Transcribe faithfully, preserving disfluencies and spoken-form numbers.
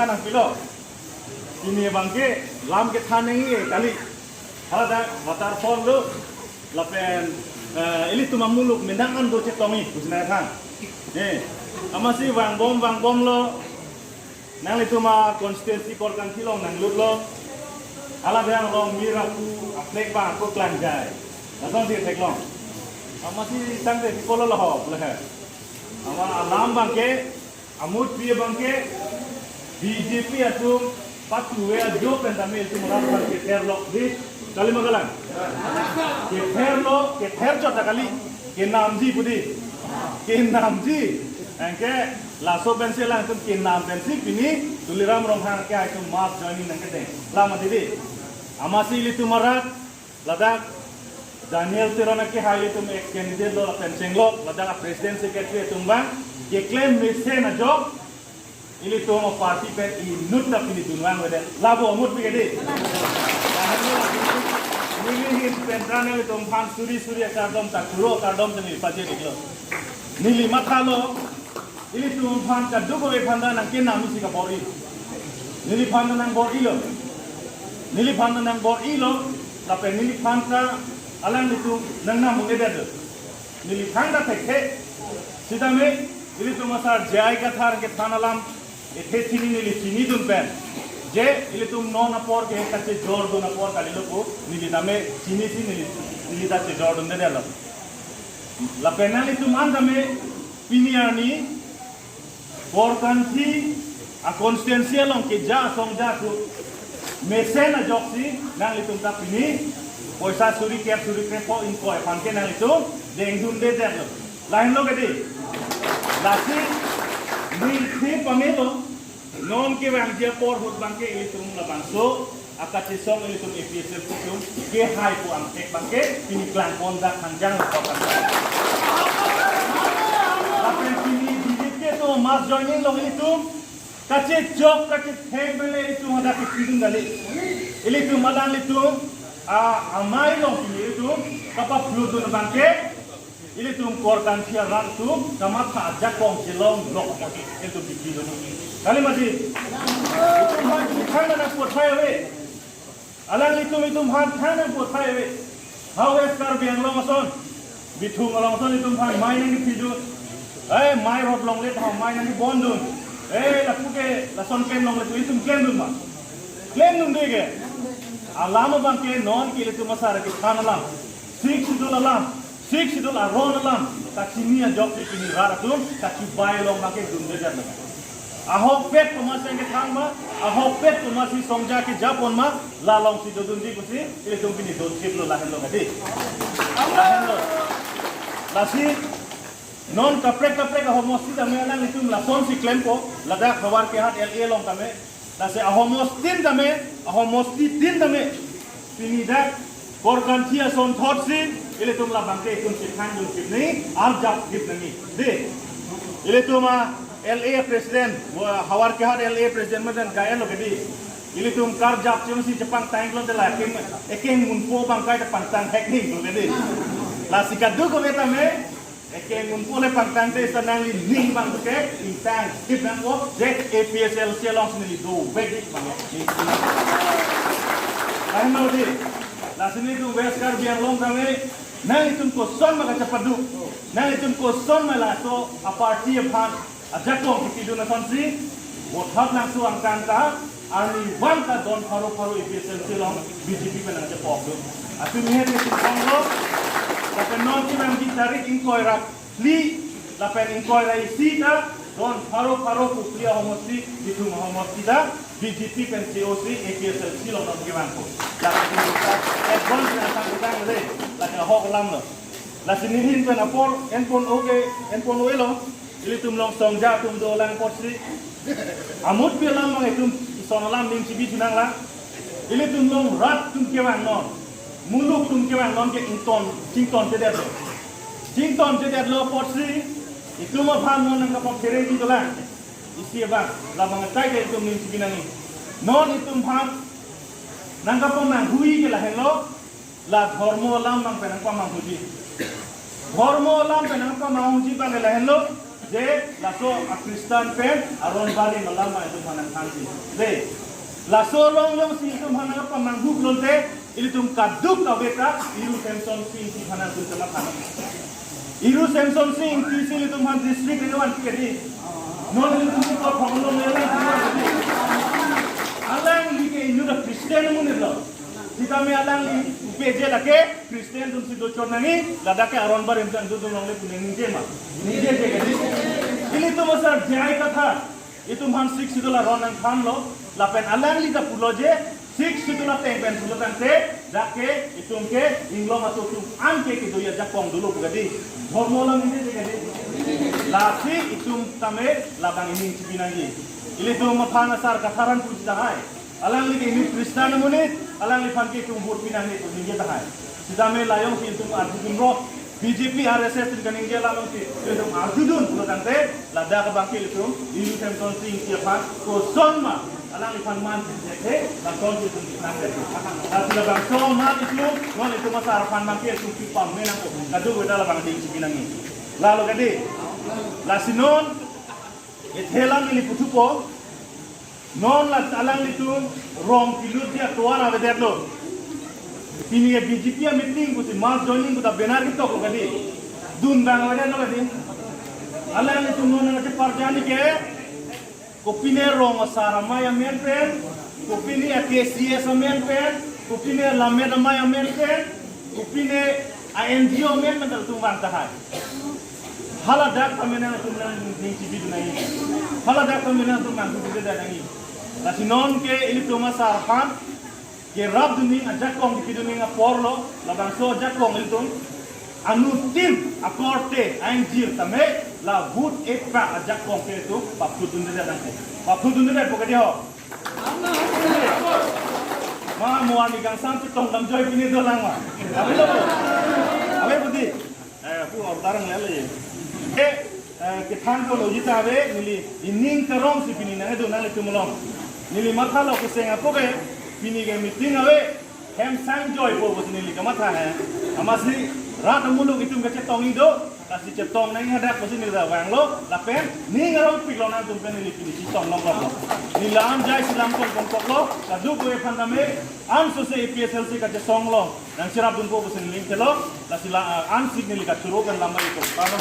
nangpilo. Pini abangke lam kethan nangji kali. Haladak waterfall do. Lapen, eh, ilitum amuluk menang an do chetongji, pusi nangthan. Eh, amatsi vangbom vangbomlo. Nanglitum a-constituency Korkanthi along nanglutlo. Hala abang along mir aku a-flag abang ako klangjai. Lasonsi theklong. Amatsi tangte pipolo lo ho, le. Amat alam abangke, amutpi abangke, B J P atum patuve ajo pen tame ilitum rat abang ketherlo, dei. Kali ma kalang? Ketherlo, kether chot ta kali. Kenamji pu dei. Kenamji. Anke laso pensi alangtum kenam pensi pini Tuliram Ronghang ke haitum mass joining nangketeng. Lama dei dei. Amatsi ilitum arat, ladak Daniel Teron akehai ilitum ex-candidate lo lapen chenglok, ladak a-president secretary atum abang keklem mesen ajok, ilitum a-party pen inut ta pini dunvang avedet. Labo amutpi ke dei. Neli ahin pen ra nanglitum aphan suri suri akardom ta kuro akardom ta neli pajir-iklo. Neli mathalo, ilitum aphan kadokave aphan ta nangkenam isi kabor-i. Neliphan ta nangbor-ilo. Neliphan ta nangbor-ilo. Lapen neliphan ta alanglitum nangnam un-edet. Neliphan ta thekthe. Sitame ilitum asar J I Kathar kethan alam ethe chini neli chinidun pen, je ilitum non apor ke kachejordun apor kalilo pu neli tame chinisi neli, neli ta chejordundedetlo. Lapen nanglitum an tame pini arni Korkanthi a-constituency along keja asong ja tu mesen ajoksi nanglitum ta pini poisa suri kep suri krepo ingkoi aphan ke nanglitum dengdundedetlo. Lahenlo ke dei. Lasi ningthi pamelo, non kevangji apor ahut abangke ilitum labangso akachesong ilitum A P H L C atum kehai pu angthek abangke pini klangpon dak hanjang lapuan. Lapen pini didit ke to mass joining along ilitum kachechok kachetheng pele ilitum hadak kepidun kali. Ilitum alanglitum a-amei along pini ilitum kapaphlutdun abangke ilitum Korkanthi arat atum kamatha ajakong chelonglok apot ilitum kepidun. Kali ma dei? Itum aphan itum aphan nangputhai ave. Alanglitum itum aphan than nangputhai ave. Ha West Karbi Anglong ason, Bithung along ason itum aphan mei nangkepidun. Eh, mei rot longle ta mei nangkebondun. Eh, lapu ke lason klem longle pu itum klemdun ma? Klemdun dei ke. Alam abangke non ke ilitum asar kethan alam, Sixth Schedule alam, Sixth Schedule aron alam kachini ajok si pini rat atum kachibai along abangke dundedetlo. Ahokpet komatsi kethan ma, ahokpet komatsi songja kejapon ma, la alongsi dodunji pusi ilitum pini donsiplo, lahenlo ke dei. Lahenlo. Lasi non kaprek kaprek ahomosti tame alanglitum lasonsi klempo, ladak Howraghat L A along tame, lasi ahomosti tame, ahomosti tin tame pini dak Korkanthi asonthotsi ilitum labangke itum si thandun sip nangji, arjap sip nangji. Dei, ilitum a-L A president, wa Howraghat L A president madan kaya lo ke dei. Ilitum karjap chemsi chepangtang lo de la ekeng, ekeng munpo abang kai ta pangtang hek ninglo ke dei. Lasi kadokave tame ekeng munpo le pangtangte seta nanglining abang ke ingtang sip nangpo, je A P H L C alongsi neli dovek abang. Lahenlo dei. Lasi nelitum West Karbi Anglong tame, nanglitum koson ma kachepadu, nanglitum koson ma laso a-party aphan ajakong kepidun asonsi, vote haplangso angkang ta, arnivang ta don pharo pharo A P H L C along B J P pen nangchepokdun. Atumi he te sitonglo, lapen non kevangji tarik ingkoi ra phli, lapen ingkoi ra isi ta, don pharo pharo pu phli ahomosti, Bithung ahomosti ta, B J P pen C O C, A P H L C along non kevangpo. Lapen advance nangthan ketang le, lapen ahok alamlo. Lasi neli ahin pen apor enpon-o ke, enpon-o-elo. Ilitum along songja atum dolang apotsi, amutpi alam abang itum ison alam ning chibi chunang la. Ilitum along rat atum kevang non, muluk atum kevang non ke ington, chingtontedetlo. Chingtontedetlo apotsi, itum aphan non nangkapapherengji dolang. Isi abang, labang atai ke itum ning chibi nangji. Non itum aphan nangkapamanghuji ke lahenlo. La dhormo alam abang pen nangpamanghuji. Dhormo alam pen nangpamanghuji abang ke lahenlo. Je laso a-Christian pen aron barim alam ma itum aphan nangthanji. Je laso along jongsi itum aphan nangpamanghu pulote ilitum kadokave ta Iru Semson Sing Ingti aphan nangtum kamatha. Iru Semson Sing Ingti si ilitum aphan district level an ke di. Non ilitum ke kot phang long level an ke di. Alangli ke inut a-Christian amonit lo. Sitame alangli upe je lake Christian atum si dochot nangji, ladak ke aron barim pen dodun longle pu ningje ma. Ningjeje ke di. Ilitum asar J I Kathar, itum aphan Sixth Schedule aron nangthanlo, lapen alangli ta pulo je Sixth Schedule ateng pen pulo tangte, dak ke itum ke inglong atum atum an ke kedoji ajakong dolo pu ke di. Dhormo alam ningjeje ke di. Lasi itum tame labang ining chipi nangji. Ilitum aphan asar Kathar an puji tahai. Alangli ke inut Christian amonit, alangliphan ke itum vote pi nangne pu ningje tahai. Sitame la jongsi itum arjudunlo, B J P, R S S atum kaningje alam jongsi itum arjudun pulo tangte, ladak abang ke itum Iru Semson Sing Ingti aphan koson ma alangliphan man thekthe, lason si itum nang thekthe. Lasi labangso amat itum, non itum asar aphan abang ke itum kipame nangpo, kadokave ta labang ining chipi nangji. Lalo ke di. Lasi non, ethe alam neli puthupo, non la alanglitum rong kelut dia tovar avedetlo. Pini ke B J P a-meeting pusi mass joining puta banner ketoklo ke di. Dun abang avedetlo ke di. Alanglitum non nangcheparjani ke, kopine rong asar amei amen pen, kopine a-K C S amen pen, kopine lammet amei amen pen, kopine a-N G O amen pen ta itum vang tahai. Haladak tame nangtum nangning chibidun nangji. Haladak tame nangtum nangdundunde nangji. Lasi non ke ilitum asar aphan kerapdun nangji, ajakong kipidun nangji apor lo, labangso ajakong ilitum anuttin akorte a-ingjir tame la vote epra ajakong ke itum paphutdunde nangpo. Paphutdunde po ke di ho. Ma mo arni kangsam chetong damjoi pine dolang ma. Avelo. Ave pu di. Eh, pu order nang lele. Eh, eh, kethan ko lo jita ave, neli ining karong si pini nangdun nanglitum along. Neli mathalo keseng apo ke, pini ke meeting ave, hem sangjoipo pusi neli kamatha he. Amatsi rat amuluk itum kachetongji do, lasi chetong nangji hadak pusi neli ta vanglo, lapen ning arongpiklo nangtum pen neli pini chetong longlo. Neli la-an jai si lam tong tong toklo, kadokave aphan tame, ansose A P H L C kachesong along nangcherapdunpo pusi neli lingthelo, lasi la, ah, ansik neli kachoro pen lam bai ko. Pano.